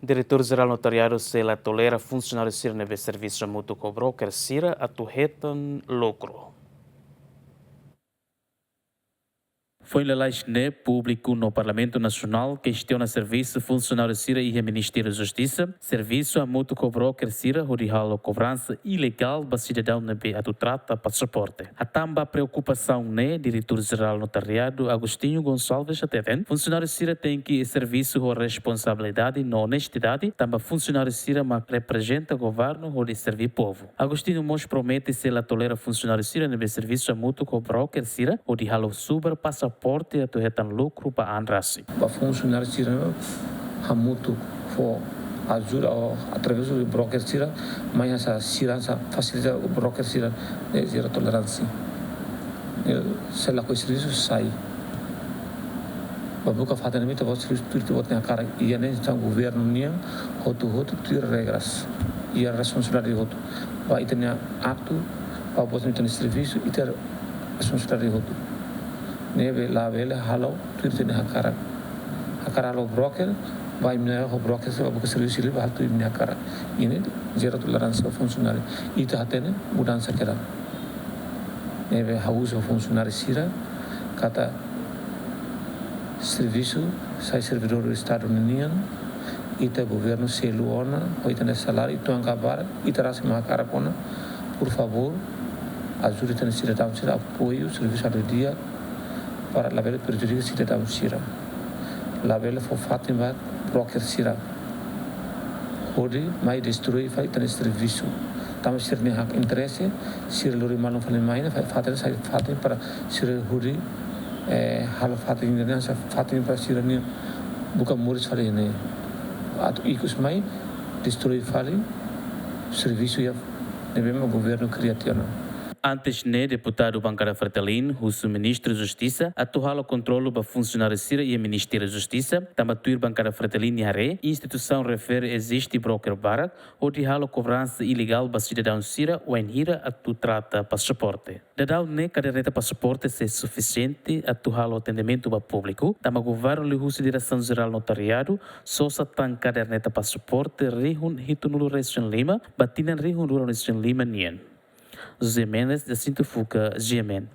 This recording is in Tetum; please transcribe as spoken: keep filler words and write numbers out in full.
Diretór Jerál Notariadu sei la tolera funsionáriu sira ne'ebé servisu hamutuk ho broker sira atu hetan lukru. Foin lalais ne'e, públiku no Parlamentu Nasionál kestiona servisu funsionáriu sira iha Ministériu Justisa, servisu hamutuk ho broker sira hodi halo kobransa ilegál ba sidadaun ne'ebé atu trata pasaporte. Hatán ba preokupasaun ne'e, Diretór Jerál Notariadu Agostinho Gonçalves hateten, funsionáriu sira tenke servisu ho responsabilidade no onestidade, tanba funsionáriu sira mak reprezenta governu hodi serví povu. Agostinho mós promete sei la tolera funsionáriu sira ne'ebé servisu hamutuk ho broker sira hodi halo subar pasaporte atu hetan lukru ba an rasik. Ba funsionáriu sira hamutuk fó ajuda ou através de broker sira, mai hanesan sira hanesan fasilita broker sira, ne'e zero toleránsia. Ne'e se lakohi servisu sai. Ba buka fatin ne'ebé ita-boot servisu tuir ita-boot nia hakarak. Iha ne'e entaun governu nian hotu-hotu tuir regras. Iha responsabilidade hotu. Ba ita-nia aktu, ba buat ita-nia servisu, ita responsabilidade hotu. Ne'ebé labele halo tuir ita-nia hakarak. Hakarak halo broker, ba imi-nia ho broker sira ba buka servisu liu ba halo tuir imi-nia hakarak. Ne'e zero toleránsia ba funsionáriu. Ita hatene mudansa kedas. Ne'ebé ha'u husu ba funsionáriu sira katak servisu sai servidór Estadu ninian, ita governu selu ona ho ita-nia saláriu, ita angka barak, ita rasik mak hakarak ona. Por favór, ajuda ita-nia sidadaun sira, apoiu servisu halo di'ak para labele prejudika sidadaun sira. Labele fó fatin ba broker sira hodi mai destrui fali ita-nia servisu. Tanba sira-nia hak interese, sira lori malu fali mai ne'e, fali fatin sai fatin para sira hodi, eh, halo fatin ne'e, sai fatin para sira-nia buka moris fali ne'e. Atu ikus mai destrui fali servisu ida ne'ebé mak governu kria tiha ona. Antes ne'e, deputadu bankada Fretilin husu Ministru Justisa atu halo kontrolu ba funsionáriu sira iha Ministériu Justisa, tanba tuir bankada Fretilin nia haree, instituisaun refere eziste broker barak hodi halo kobransa ilegál ba sidadaun sira wainhira atu trata pasaporte. Daudaun ne'e, kaderneta pasaporte sei sufisiente atu halo atendimentu ba públiku, tanba governu liuhusi Diresaun Jerál Notariadu sosa tan kaderneta pasaporte rihun hitunulu resin lima ba tinan rihun ruanulu resin lima nian. José Mendes, Jacinto Fuca, G M N.